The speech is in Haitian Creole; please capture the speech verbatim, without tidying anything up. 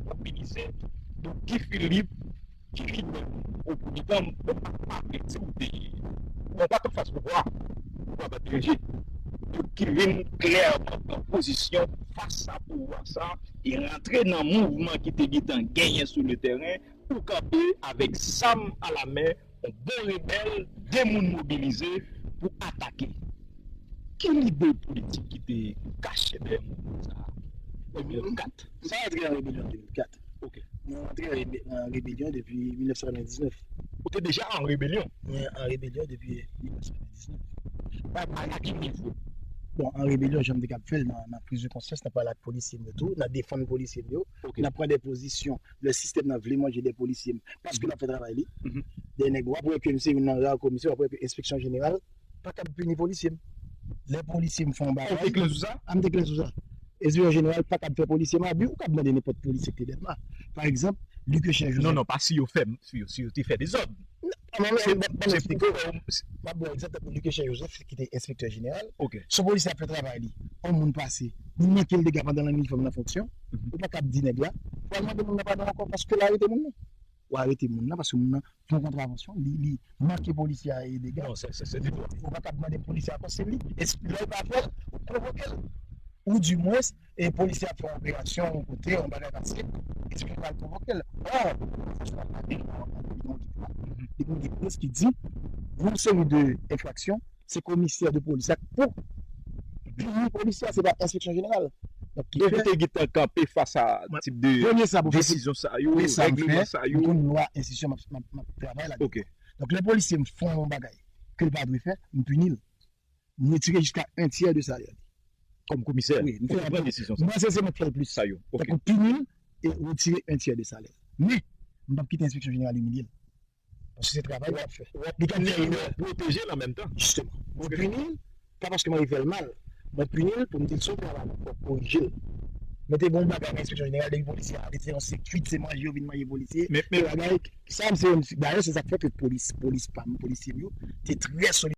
mobilize. Donk, Guy Philippe, ki lidè Repiblikan, mwen pa pale si w te, mwen pa t anfas pouvwa, pouvwa pa dirije. Donk, ki vin klèman pran pozisyon fas a pouvwa sa, e rantre nan mouvman ki te gentan genyen sou le teren, pou kanpe avèk zam alamen, yon bon rebèl, de moun mobilize pou atake. Ki lidè politik ki te kache dèyè mouvman sa a? De mil kat. Sa antre an rebelyon an de mil kat. Ok. Mwen antre an rebe- an rebelyon depi mil nèf san katrevendiznèf. Ou te deja an rebelyon? Mwen an rebelyon depi mil nèf san katrevendiznèf. A, a, a ki nivo? Bon, an rebelyon, jan m te kab fè l nan, nan priz de konsyans, nan pale ak polisye m yo tou, nan defann polisye m yo, Ok. Nan pran de pozisyon. Le sistèm nan vle manje de polisye m paske l ap fè travay li. Mhm. De nèg w ap wè ke m se youn nan ra komisè, w ap wè ke enspeksyon jeneral pa kab pini polisye m. Lè polisye m fè yon bagay. Ou te klè sou sa? A, m te klè sou sa. Enspeksyon jeneral pa kab fè polisye m abi, ou kab mande nenpòt polisye ki te dèyè m la. Pa egzanp, Luc Eugène Joseph. Non, non, pa si yo fè, si yo, si yo te fè dezòd. Non, non, non, Se- ban- ban m se eksplike pou w. fè yon- M ap ba w egzanp tankou Luc Eugène Joseph ki te enspektè jeneral. Ok. Se yon polisye ap fè travay li. Yon moun pase, li manke l dega pandan l an inifòm nan fonksyon. Mhm. Ou pa kab di nèg la, w al mande moun nan padon ankò paske l arete moun nan. Ou arete moun nan paske moun nan fè yon kontravansyon, li, li manke polisye a e dega. Non, se, se, se te twòp. Ou pa kab mande polisye a ankò, se li. E lè w pa fè l, ou pwovoke l. Ou dimwens, e polisye ap fè yon operasyon yon kote, yon bagay pase, e se pou al pwovoke l. Ò, fòs la pa gen yon, yon, yon, li gen yon polis ki di, yon seri de enfraksyon, se komisè de polis ak pou pini polisye a, se pa enspeksyon jeneral. Donk, ki Donk, ou fè te gentan kanpe fas a Mwen, tip de premye sa pou fè, desizyon sa yo, premye sa m fè, règleman sa m yo. konn lwa enstitisyon m ap, m ap, m ap travay ladan. Ok. Donk, lè polisye m fè yon bagay ke l pa dwe fè, m pini l. M retire jiska en tyè de salè li. Kòm komisè, Wi, m ou fè te pran rapò. desizyon sa. Mwen, se, se mwen k fè l plis. Sa yo, ok. Tankou pini l e retire en tyè de salè l. Men, m p ap kite enspeksyon jeneral imilye l. Paske se travay li ap fè. W ap Li ka pini l, fè men w ap pwoteje l an menm tan. Jisteman. Mwen pini l, pa paske mwen fè l mal. Mwen pini l pou m di l se yon travay, mwen fò korije l. Men te gen yon bagay nan enspeksyon jeneral, depi polisye a ale, se yon sirkit, se manje yo vin manje polisye. Men, men, Se bagay, sa, m se, dayè, se sa k fè ke polis, polis pa m, polisye m yo, te trè solid.